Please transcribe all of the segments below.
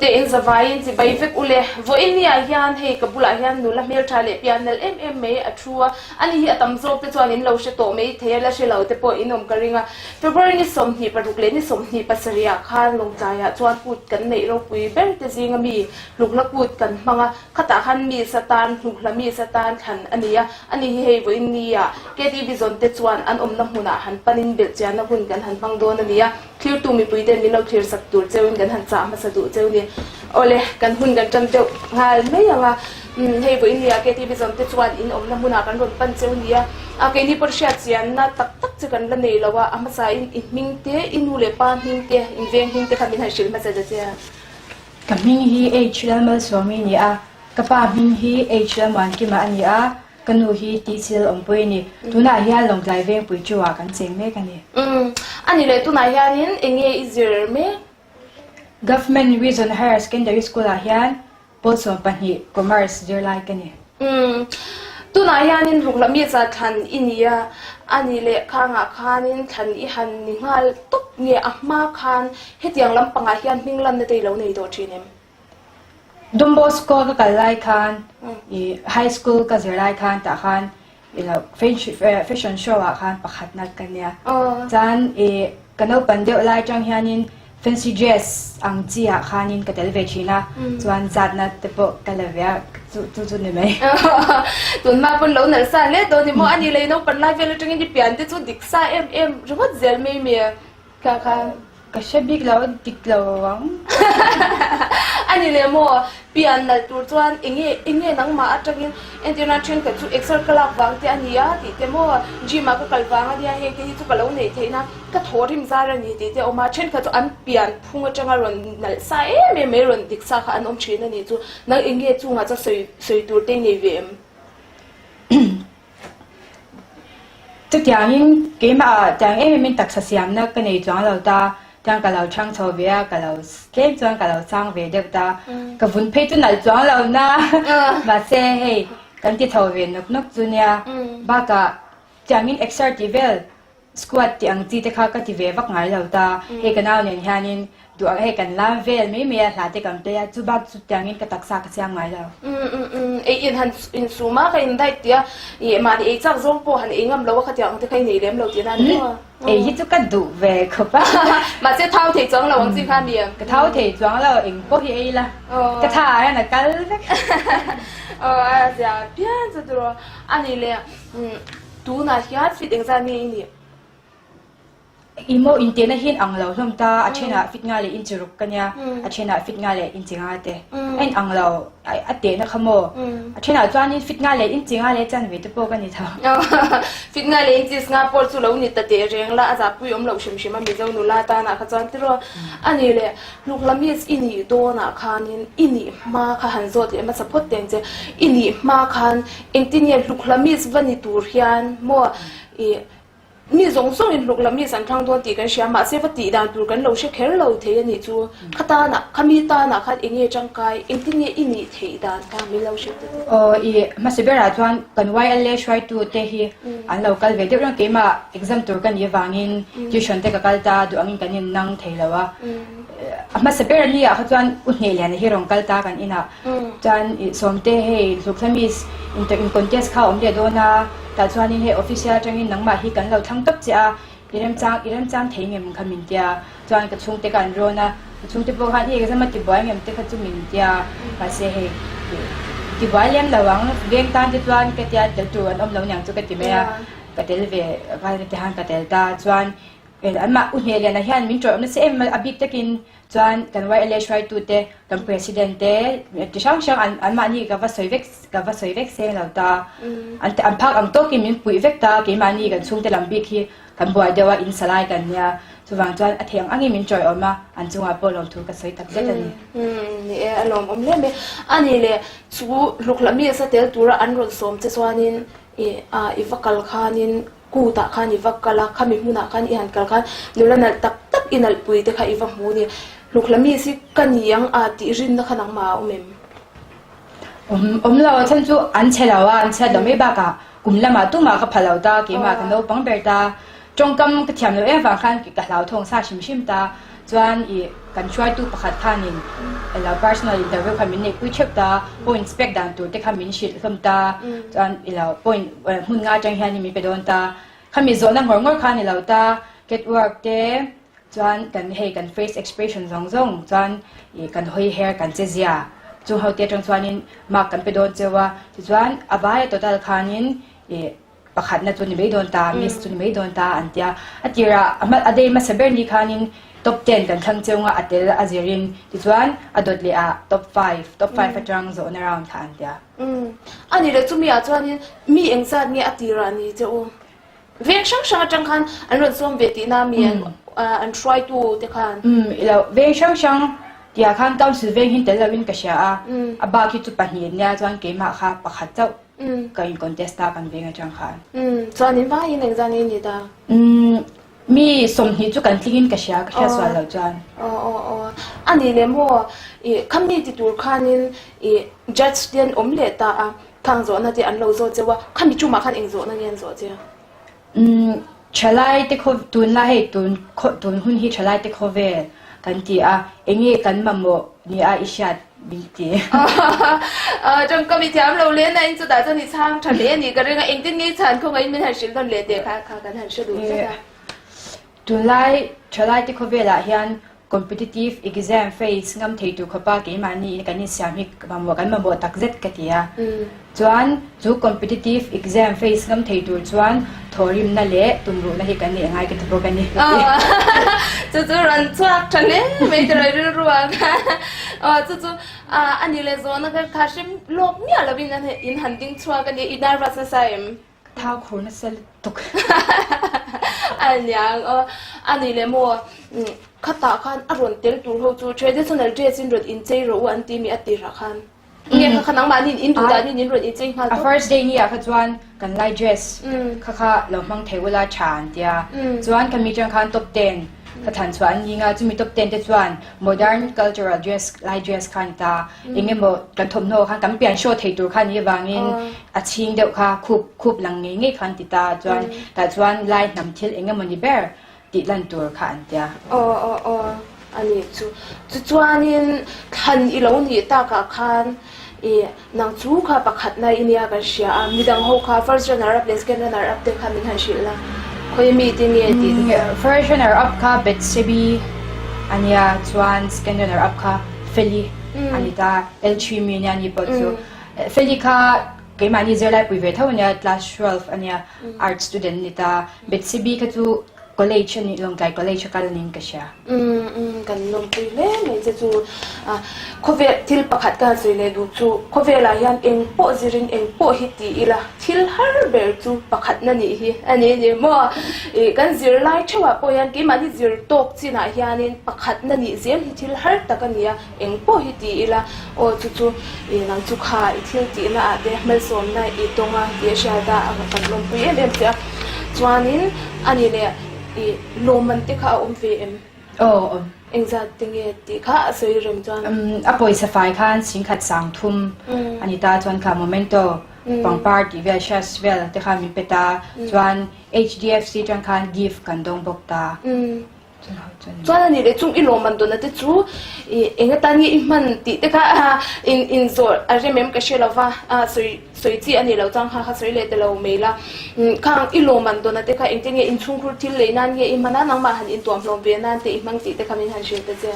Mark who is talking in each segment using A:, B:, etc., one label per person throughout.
A: Thlirtute in zavaiin chibai vek ule. Vawiin ni ah hian hei ka bulah hian nula hmeltha leh pian nalh em em mai a thu a, ani hi a tam zawk te chuan in lo hre tawh mai thei a, la hre lo te pawh in awm ka ring a. February ni 26 leh ni 27 ah khan Lawngtlai ah chuan kut kan neih ropui ber te zinga mi hlukhla kut kan hmang a, khatah khan mi satan hlukhla mi satan thlan a ni a, ani hi hei vawiin ni ah KTV zawn te chuan an awmna hmunah han panin belhchianna hun kan han hmang dawn a ni a. Thirtu mipuiten min lo thlir sak tur cheuin kan han chah hmasa duh cheu ni. Awle, kan hun kan tan deuh nghal mai ang a. Umm, hei vawiin nia KTV zawmte chuan in awmna hmunah kan rawn pan cheu nia. A, keini pawh hriat chianna tak tak chu kan la nei lo a, a hmasain i hming te, i nu leh pa hming te, in veng hming te kha min han hrilh hmasa ta che a.
B: Ka hming hi H Lalmalsawmi a ni a, ka pa hming hi H Lalmuankima a ni a, Ka nu hi tihchil awmpui a ni. Tunah hian Lawngtlai Vengpui Chu-ah kan cheng mek a ni.
A: Umm, a ni leh tunah hianin eng nge i zir mek?
B: Government Reason Higher Secondary School-ah hian pawl 12 Commerce zirlai ka ni.
A: Umm, tunah hianin Rukhla mi za thlan i ni a, a ni leh khangah khanin thlan i han ni nghal tawp nge a hma khan hetiang lampangah hian hming lanna te i lo nei tawh thin em?
B: Don Bosco ka kal lai khan i high school ka zir lai khan tah khan i lo fashion show ah khan pakhatna ka nia. Chuan i ka naupan deuh lai atang hianin fancy dress ang chi ah khanin ka tel ve thin a, chuan zatna te pawh ka la ve a, chu chu chu ni mai.
A: Tunhma pawn lo nalh sa hle dawn ni maw? Ani lei naupan lai vel atangin i pian te chu dik sa em em ringawt zel mai mi kha khan.
B: Ka hre bik lo, dik lo ang.
A: A ni leh maw? Pian nalh tur chuan enge enge nangmah atangin entirna thenkhat chu exer ka lak vang te a ni a tih te maw, gym ah ka kal vang a nia heng te hi chu ka lo neih theih na ka thaw rim zar a ni tih te a awm a, thenkhat chu an pian phung atanga rawn nalh sa em em mai rawn dik sa kha an awm thin a ni chu nang enge chungah chuan sawi sawi tur te i nei ve em?
B: Chutiangin keimah tiang em emin taksa siamna ka nei chuang lo ta, tiang ka lo chhang chho ve a, ka lo tlem chuan ka lo chang ve deuh ta. Ka vun phei chu nalh chuang lo na, mahse hei kan ti chho ve nawk nawk chu nia. Bakah tiangin exer tih vel Squat tih ang chi te kha ka ti ve vak ngai lo ta, hei ka nau nen hianin duh ang hei kan lam vel mai mai a, hla te kan play a, chu bak chu tiangin ka taksa ka siam ngai lo.
A: Umm umm umm, ei in han insum a, ka in diet tih a, ih mahni ei chak zawng pawh han ei ngam lo a, khatiang ang te kha i nei lem lo tih nan maw?
B: Ei hi chu ka duh ve khawp a.
A: Mahse thau thei chuang lo ang chi kha mi?
B: Ka thau thei chuang lo, eng pawh hi ei la, ka tha ah hian a kal vek.
A: Aw a zia pian chu tiraw, a ni le umm. Tunah hian fit engzat nge i nih?
B: I maw intehna hi in ang lo hlawm ta, a thenah fit nga leh inchi ruk ka nia, a thenah fit nga leh inchi nga te. A in ang lo, a tehna kha maw? A thenah chuanin fit nga leh inchi nga leh chanve te pawh ka ni tho.
A: Fit nga leh inchi nga pawh chu lo ni ta teh reng la, a zahpui awm loh hrim hrim a Mizo nula tanah kha chuan tiraw a ni le. Hlukhlamis i nih dawnah khanin i nih hma kha han zawt leh hmasa phawt teng che. I nih hma khan engtin nge hluklamis va ni tur hian maw i mi zawng zawngin hluklamis an thlang dawn tih kan hria mahse va tih dan tur kan lo hre kher lo thei a nih chu. Kha tanah kha mi tanah khan eng nge tangkai engtin nge i nih theih dan kha min lo hrilh ta teh.
B: Aw i hmasa berah chuan kan YLA hruaitu te hi an lo kal ve deuh reng keimah exam tur ka nih avangin tuition te ka kal ta duh angin kan innang thei lo a. A hmasa ber a nia kha chuan u hneh lian a hi rawn kal ta kan inah chuan ih Sawmte hei Hlukhlamis inter in contest kha a awm leh dawn a tah chuanin hei official atangin nangmah hi kan lo thlang tawp che a i remchang i remchang thei ngem kha min tia chuan ka chhungte kha an rawn a ka chhungte pawh khan i exam a tibuai ngem te kha chu min tia mahse hei tibuai lem lo ang veng tan te chuan ka tia tel tur an awm lo niang chu ka ti mai a ka tel ve ti khan ka tel ta chuan Anmah U Hnehliana hian min tawih awm nasa em a bik takin chuan kan YLA hruaitute, kan President te ti hrang hrang an anmahni ka va sawi vek ka va sawi vek seng lo ta. An an phak ang tawkin min puih vek ta keimahni kan chhungte lam bik hi kan buai deuh a in salai kan nia. Chuvang chuan a theih ang angin min tawih awm a, an chungah pawh lawmthu ka sawi tak zet a ni.
A: Ni e, a lawmawm hle mai. A ni le, chu hlukhlahmi a sa tel tura an rawn sawm che chuanin i i va kal khanin Kutah khan i va kal a, khami hmunah khan i han kal khan nula nalh tak tak i nalhpui te kha i va hmu a ni. Hlukhlami si ka ni ang a tih rinna kha nangmah a awm em?
B: Awm awm lo, a chhan chu an chhe lo a, an chhiat lo mai bakah kum lamah tumah ka pha lo ta, keimah ka naupang ber ta. Tawngkam ka thiam lo em vang khan ka hlauthawng sa hrim hrim ta. Chuan i kan hruaitu pakhat khanin. ilo personal interview kha min neihpui theuh ta, points pek dan tur te kha min hrilh hlawm ta, chuan ilo point hmun nga atang hianin min pe dawn ta, khami zawhna ngawr ngawr kha a ni lo ta, catwork te chuan kan hei kan face expression zawng zawng chuan ih kan hawi her kan che zia chung ho te atang chuanin mark kan pe dawn cheu a, tichuan a vaia total khanin ih. Pakhatna chu ni mai dawn ta, Miss chu ni mai dawn ta an tia. A tirah a hma a day hmasa ber ni khanin top ten kan thlang cheu nga a tel a zirin tichuan a dawt leh ah top five, top five atang zawhna round kha an tia.
A: Umm a ni le chumi ah chuanin mi engzat nge a tirah ni che u? Veng hrang hrang atang khan an rawn sawm ve tihna mi an an hruaitu te khan?
B: Umm ilo veng hrang hrang tihah khan council veng hin tel loin ka hria a, a bak hi chu pahnih nia chuan keimah kha pakhat chauh. Ka in contest ta kan veng atang khan.
A: Umm chuan in vaiin engzah nge ni ta?
B: Umm mi 20 chu kan tling in ka hria ka hriat sual lo chuan.
A: Aw aw aw a ni leh maw i khami ti tur khanin i judge te an awm leh ta a khang zawhna te an lo zawt cheu a khami chumah khan eng zawhna nge an zawh che?
B: Umm thalai te khaw tunlai hei tun khaw tun hun hi thalai te khawvel kan ti a enge kan mamawh ni a i hriat min ti.
A: Tawngkam i thiam lo le na in chutah chuan i chhang tha hle a ni ka ring a engtin nge i chhan khawngaihin min han hrilh nawn leh teh kha kha kan han hre duh tlat a.
B: Tunlai thalai te khawvelah hian Competitive exam face ngam thei tur khawpa keimahni in kan insiam hi mamawh kan mamawh tak zet ka ti a. Chuan chu competitive exam face ngam thei tur chuan thawhrimna leh tumruhna hi kan neih a ngai ka ti bawk a ni ka ti.
A: Chu chu rawn chhuak tha hle mai tiraw i rilru ang kha. Aw chu chu a ni leh zawhna kha kha hrim lawk miah lovin in han ding chhuak a nia i nervous nasa em?
B: Thau khur nasa lutuk.
A: A niang aw. A ni leh maw khatah khan a rawn tel tur ho chu traditional dress in rawn inchei rawh u an ti mi a tirah khan. Nge kha kha nangmahni in duh danin in rawn inchei nghal
B: tawp. A first day ni ah kha chuan kan lai dress kha kha lo hmang thei ula tha an tia. Chuan kha mi tang khan top ten Ka thlan chhuah an ni nga, chumi top ten te chuan modern cultural dress, lai dress kha a ni ta. Eng emaw kan thawmhnaw khan kan pian show thei tur kha a nih avangin a chhing deuh kha khup khup lang ngei ngei kha an ti ta. Chuan tah chuan lai hnam thil eng emaw ni ber tih lan tur kha an tia.
A: Aw aw aw a nih chu. Chuchuanin thlan i lo nih takah khan i Nang chu kha pakhatna i nia kan hria a, midang ho kha first runner up leh second runner up te kha min han hrilh la, khawi mi te nge tih te kha.
B: First runner up kha Bethsebi a nia, chuan second runner up kha Feli a ni ta, L3 mi nia ni pawh chu. Feli kha keimahni zirlai pui ve tho a nia, class 12 a nia, arts student a ni ta. Bethsebi kha chu College a nih Lawngtlai College a kal niin ka hria.
A: Umm umm kan lawmpui hle mai che chu. Khawvel thil pakhat ka han sawi leh duh chu khawvelah hian eng pawh zirin eng pawh hi ti ila thil har ber chu pakhatna nih hi a ni ni maw? Ih kan zirlai theuhah pawh hian keimahni zir tawk chinah hianin pakhatna nih zel hi thil har tak a ni a, eng pawh hi ti ila aw chu chu ih nang chu kha i thil tihna ah te hmalsawmna i tawng a tih a hriat a kan lawmpui em em che a chuanin a ni leh ih lawmman te kha a awm ve em?
B: Aw awm.
A: Engzat te nge tih kha a sawi rem chuan.
B: A pawisa fai khan singkhat sang thum a ni ta chuan kha momento pangpar tih vel hriat vel te khan min pe ta chuan HDFC tang khan gift kan dawng bawk ta.
A: Chuan a nih leh chung i lawmman dawna te chu i eng atan nge i hman tih te kha in in zawh a rem em ka hre lo va, sawi sawi chi a nih loh chuan kha kha sawi leh ta lo mai la. Khang i lawmman dawna te kha engtin nge inchhungkhur thil lei nan nge i hman a, nangmah han intuamhlawm ve nan te i hmang tih te kha min han hrilh ta che.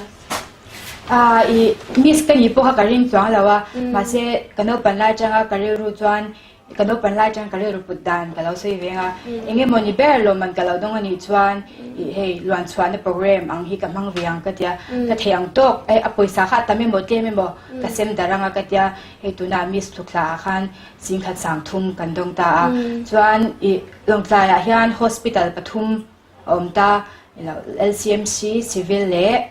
B: I miss ka nih pawh kha ka ring chuang lo a, mahse ka naupan lai atanga ka rilru chuan Ka naupan lai atang ka rilru put dan ka lo sawi veng a, eng emaw ni ber lawmman ka lo dawng a nih chuan ih hei luan chhuahna program ang hi ka hmang ve ang ka tia, ka thei ang tawk eh a pawisa kha a tam emaw tlem emaw ka sem darh ang a ka tia, hei tunah Miss Thukthla ah khan singkhat sang thum kan dawng ta a, chuan ih Lawngtlai ah hian hospital pathum a awm ta, LCMC, Civil leh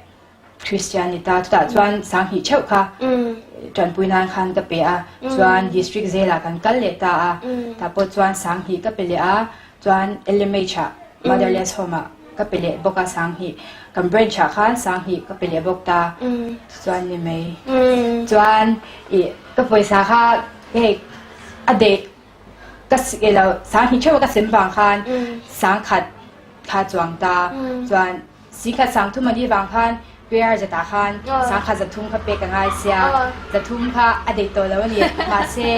B: Christian ni ta chutah chuan sanghnih theuh kha tanpui nan khan ka pe a chuan district zelah kan kal leh ta a tah pawh chuan sanghnih ka pe leh a chuan LMH ah motherless home ah ka pe leh bawk a sanghnih kan branch ah khan sanghnih ka pe leh bawk ta chuan ni mai chuan ih ka pawisa kha hei a deh ka ilo sanghnih theuh a ka sem vang khan sangkhat kha chuang ta chuan Sikhat sang thum a nih vang khan PR zatah khan sangkhat 300 kha pek a ngai sia, 300 kha a deih tawh lo a ni. Mahse,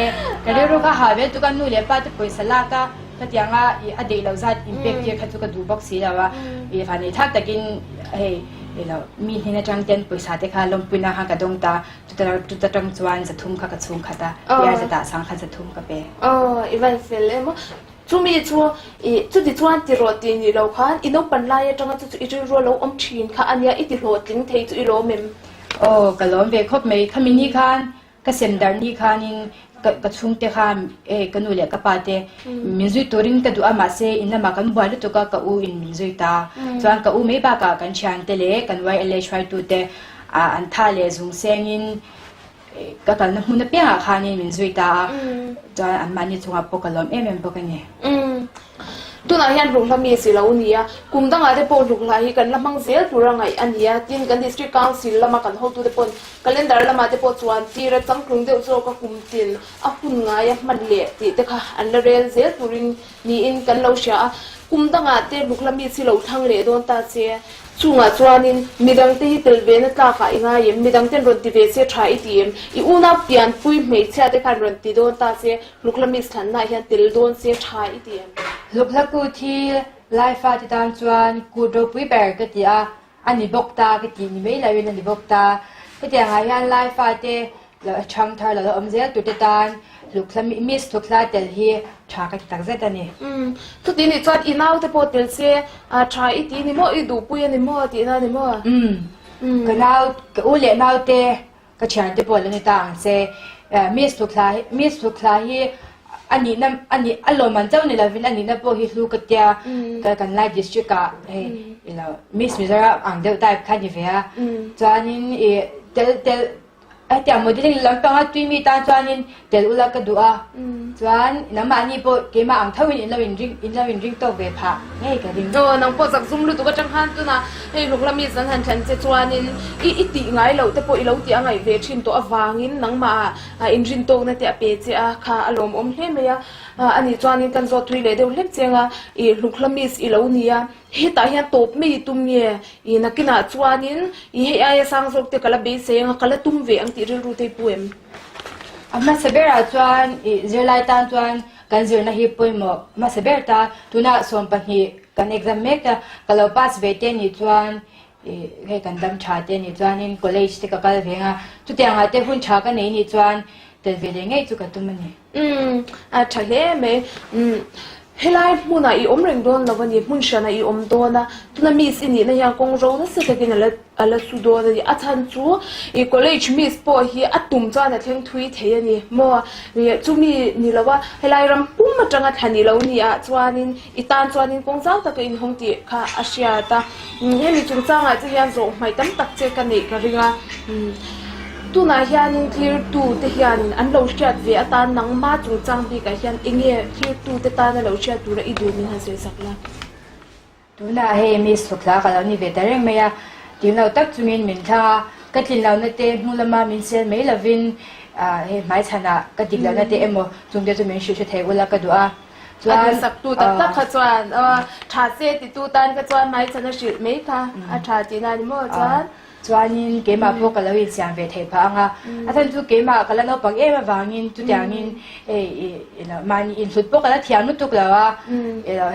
B: ka rilru kha hah ve tuk a, nu leh pa te pawisa lak a, khatianga ih a deih loh zat inpek tir kha chu ka duh bawk si lo a. Ih vanei thak takin hei ih lo mi hnen atang ten pawisa te kha lawmpuina kha ka dawng ta, chuta chuta tang chuan 300 kha ka chhung khat a, PR zatah sangkhat 300 ka pe.
A: Aw, i van fel em aw. Chumi chu i chuti chuan ti rawh tih nih lo khan i naupan lai atanga chu chu i rilru a lo awm thin kha a nia, i ti hlawhtling thei chu i lawm em?
B: Aw, ka lawm ve khawp mai. Khami ni khan ka sem darh ni khanin ka ka chhungte kha e ka nu leh ka pa te min zui turin ka duh a, mahse in lamah kan buai lutuk a, ka u in min zui ta. Chuan ka u mai bakah kan thiante leh kan YLA hruaitute an tha leh zung sengin Ka kalna hmun apiangah khanin min zui ta a, chuan anmahni chungah pawh ka lawm em em bawk a ni.
A: Tunah hian hlukhla mi si lo ni a, kum dangah te pawh hlukhla hi kan la hmang zel tur a ngaih a ni a, tin kan District Council lama kan hotute pawn calendar lamah te pawh chuan tira changtlung deuh zawk a kum tin a hun ngai a hman leh tih te kha an la rel zel turin niin kan lo hria a, kum dangah te hlukhla mi si lo thlang leh dawn ta che. Chungah chuanin midangte hi tel ve na tlakah i ngai em? Midangten rawn ti ve se tha i ti em? I unau pianpui hmeichhia te khan rawn ti dawn ta se, Hlukhla Miss thlannaah hian tel dawn se tha i ti em?
B: Hlukhla kut hi Laifa te tan chuan kut ropui ber ka ti a, a ni bawk ta ka tih ni mai loin a ni bawk ta. Hetiangah hian Laifa te Lo chhang thar lo la awm zel turte tan hlukhla miss hlukhla tel hi tha ka ti tak zet a ni.
A: Umm chuti nih chuan i naute pawh tel se tha i ti ni maw i duhpui a ni maw tihna a ni maw?
B: Umm ka nau ka u leh naute ka thiante pawh la ni ta ang che miss hlukhla miss hlukhla hi a nihna a nih a lawmman chauh ni lovin a nihna pawh hi hlu ka tia ka kan lai district ah hei ilo miss Mizoram ang deuh type kha ni ve a chuanin i tel tel Hetiang modelling lampanga tui mi tan chuanin tel ula ka duh a, chuan nangmahni pawh keimah ang thoin in lo inring in lo inring tawk ve phah ngei ka ring.
A: Aw nang pawh zak zum lutuk atang khan tunah hei hluk mi zan han thlen che chuanin i i tih ngai loh te pawh i lo tih a ngaih ve thin tawh avangin nangmah ah inrin tawkna te a pe che a kha a lawmawm hle mai a, ani chuanin kan zawt thui leh deuh hlek cheng a i hluk miss i lo ni a. Hetah hian tawp mai i tum nge? I nakinah chuanin i hei aia sang zawk te ka la beisei anga ka la tum ve ang tih rilru te i pu em?
B: A hmasa berah chuan i zirlai tan chuan kan zirna hi pawimawh hmasa ber ta. Tunah 12 kan exam mek ta, ka lo pass ve te nih chuan i hei kan dam tha te nih chuanin college te ka kal ve anga chutiangah te hun tha ka nei nih chuan tel ve leh ngei chu ka tum a ni.
A: Umm, a tha hle mai. Umm, helai hmunah i awm reng dawn lo a ni, hmun hranah i awm dawn a, tuna miss i nihna hian kawng ro nasa takin a la a la su dawn a ni. A chhan chu i college miss pawh hi a tum chuan a thleng thui thei a ni maw? Chumi ni lo a, helai ram pum atanga thla ni lo ni ah chuanin i tan chuanin kawng zau taka inhawng tih kha a hriat a. Hemi chungchangah che hian zawh hmaih tam tak che ka neih ka ring a. Tunah hianin thlirtute hianin an lo hriat ve atan nangma chungchang bikah hian enge thlirtute tana lo hriat tura i duh min han sawi sak la.
B: Tunah hei Miss Thukhla ka lo ni ve ta reng mai a, tih lo tak chungin min thlang a, ka tlin lohna te hnu lama min sel mai lovin hei hmaichhanah ka dik lohna te emaw chungte chu min hrilh hre thei ula ka duh a.
A: A duhsaktu tak tak kha chuan tha se titu tan kha chuan hmaichhan a hrilh mai kha a tha tihna a ni maw chuan.
B: Chuanin keimah pawh ka lo insiam ve theih phah ang a, a chhan chu keimah ka la naupang em avangin chutiangin hei mahni inhlut pawh ka la thiam lutuk lo a,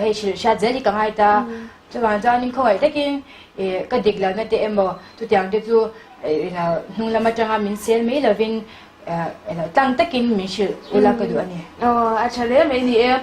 B: hei hrilh hriat zel hi ka ngai ta. Chuvang chuanin khawngaih takin ka dik lohna te emaw chutiang te chu hnung lam atanga min sel mai lovin Tlang takin min hrilh ula ka duh a ni.
A: Aw, a tha hle mai ni e.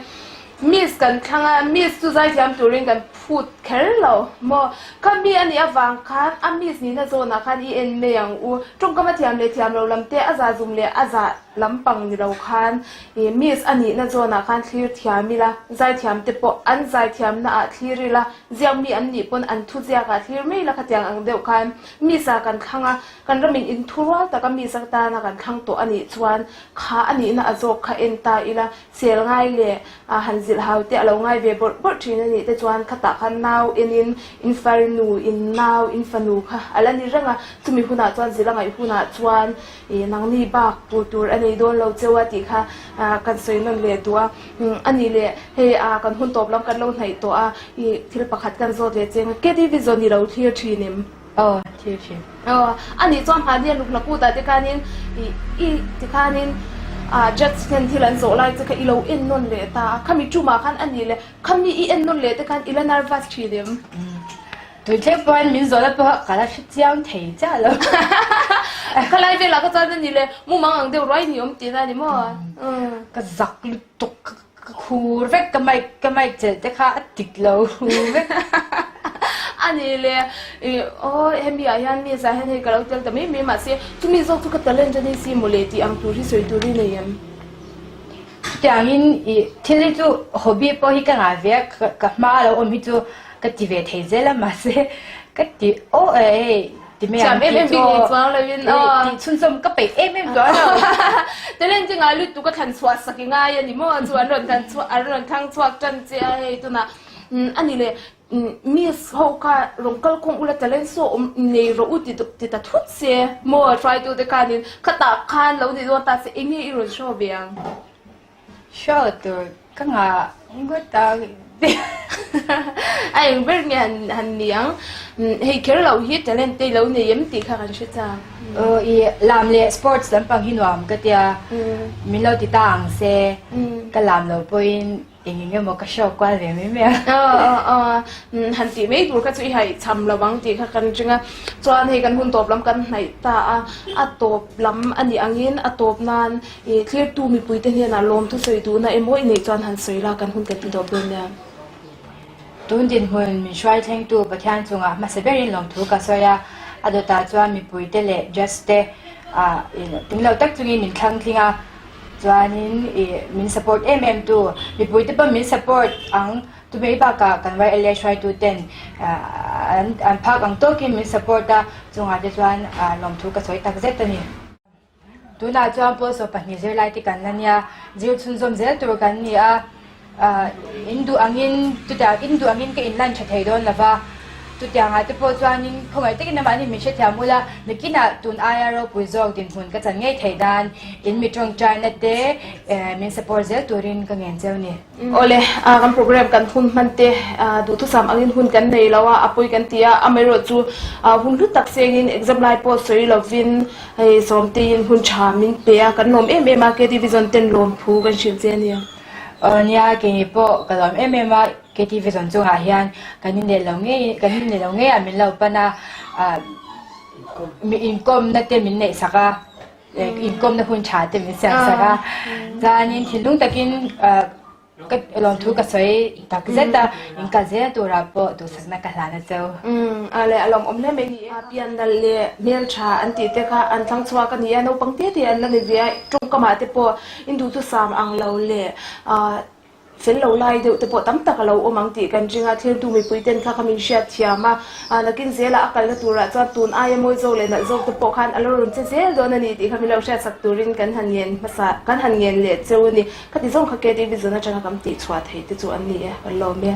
A: Miss kan thlang a, Miss chu zaithiam turin kan phut kher lo maw? Kha mi a nih avang khan a Miss nihna zawnah khan i en mai ang u. Tawngkam a thiam leh thiam lo lam te, a zah zum leh a zah lampang ni lo khan i Miss a nihna zawnah khan thlir thiam ila, zaithiam te pawh an zaithiamna ah thlir ila, ziak mi an nih pawn an thuziak ah thlir mai ila khatiang ang deuh khan Miss ah kan thlang a, Kan ramin inthurual taka mi zak tana kan thlang tawh a nih chuan kha a nihna a zawk kha en ta ila, sel ngai leh han zilh hau te a lo ngai ve bawrh bawrh thin a nih te chuan khatah khan nau enin in farnu, in nau, in fanu kha a la ni reng a, chumi hunah chuan zilh a ngaih hunah chuan ih nangni bak tur tur a nei dawn lo cheu a tih kha kan sawi nawn leh duh a, a nih leh hei kan hun tawp lam kan lo hnaih tawh a, ih thil pakhat kan zawt leh cheng a, KTV zawn i lo thlir thin em?
B: Aw, thlir thin.
A: Aw, anih chuan hmahni a lukna kutah te khanin i i tikhanin ah judge ten thil an zawh lai che kha i lo en nawn leh ta a, khami tumah khan anih leh khami i en nawn leh te khan i la nervous thin em?
B: Tui thleng pawn min zawhna pawh ka la hre chiang thei chiah lo.
A: Khalai velah ka chuan anih leh mumang ang deuh ruai ni awm tihna a ni maw?
B: Ka zak lutuk ka khur vek ka mic ka mic chelh te kha a tik lo vek.
A: Anih leh aw hemi ah hian mi zah hian hei ka lo tel ta mai mai mahse chumi zawk chu ka talent a ni si mawle tih ang tur hi sawi tur i nei em?
B: Chutiangin i thil hi chu hobby pawh hi ka ngah ve a, ka hma a lo awm hi chu ka ti ve thei zel a mahse ka ti aw e hei ti mai ang tih chu tih chhunzawm ka peih em em tawh lo.
A: Talent hi ngai lutuk a thlan chhuah sak i ngai a ni maw chu an rawn thlan chhuah an rawn thlang chhuak tan che a hei tunah a ni le Miss ho kha rawn kal khawm ula talent saw awm nei rawh u ti ta thut se maw hruaitute khanin khatah khan lo ni dawn ta se eng nge i rawn show ve ang?
B: Show tur ka ngah ngawt a.
A: A eng ber nge han han ni ang? Hei kher lo hi talent te i lo nei em tih kha kan hre chak.
B: Aw i lam leh sports lampang hi nuam ka tia min lo ti ta ang se ka lam lo pawhin Eng eng emaw ka show kual ve mai mai a.
A: Aw aw aw han tih mai tur kha chu i haih cham lo ang tih kha kan ring a. Chuan hei kan hun tawp lam kan hnaih ta a, a tawp lam a nih angin a tawp nan i thlirtu mipuite hnenah lawmthu sawi duhna emaw i neih chuan han sawi la kan hun kan ti tawp dawn nia.
B: Tun dinhmun min hruai thlengtu Pathian chungah hmasa berin lawmthu ka sawi a, a dawtah chuan mipuite leh judge te tling lo tak chungin min thlang tling a. Chuanin ih min support em em tu, mipuite pawh min support ang, chumi bakah kan YLA hruaitu ten an an phak ang tawkin min support a, chungah te chuan lawmthu ka sawi tak zet a ni. Tunah chuan pawlsawm pahnih zirlai te kan la nia, zir chhunzawm zel tur kan ni a. In duh angin chutiang in duh angin ka inlan tha thei dawn lova, chutiangah te pawh chuanin khawngaih takin amahni min hrethiam ula, nakinah tun aia ropui zawk dinhmun ka chan ngei theih nan in mi tawngtaina te min support zel turin ka ngen cheu ni.
A: Awle, kan program kan hun hman te duhthusam angin hun kan nei lo a, a pawi kan ti a, amaherawhchu hun hlu tak sengin exam lai pawh sawi lovin hei sawmteiin hun tha min pe a, kan lawm em em a, KT Vision ten lawmthu kan hrilh che a nia.
B: Aw nia, keini pawh ka lawm em em a, KTV zawn chungah hian kan inleh lo ngei, kan inleh lo ngei a min lo pan a, ah mi inkawmna te min neih sak a, inkawmna hun tha te min siam sak a, chuanin thinlung takin ah ka lawmthu ka sawi tak zet a, in kal zel turah pawh duhsakna ka hlan a cheu.
A: Umm a leh a lawmawm hle mai ni e. Pian nalh leh hmeltha an tih te kha an thlang chhuak a ni a, naupang te te an la ni ve a, tawngkamah te pawh Induhthusam ang lo leh fel lo lai deuh te pawh tam tak a lo awm ang tih kan ring a, thiltu mipui ten kha kha min hriat thiam a, nakin zela a kalna turah chuan tun aia mawi zawk leh nalh zawk te pawh khan a lo rawn che zel dawn a ni tih kha min lo hriatsak turin kan han ngen hmasa kan han ngen leh cheu a ni. Khati zawng kha KTV zawn atanga kan tihchhuah theih te chu an ni e, kan lawm e.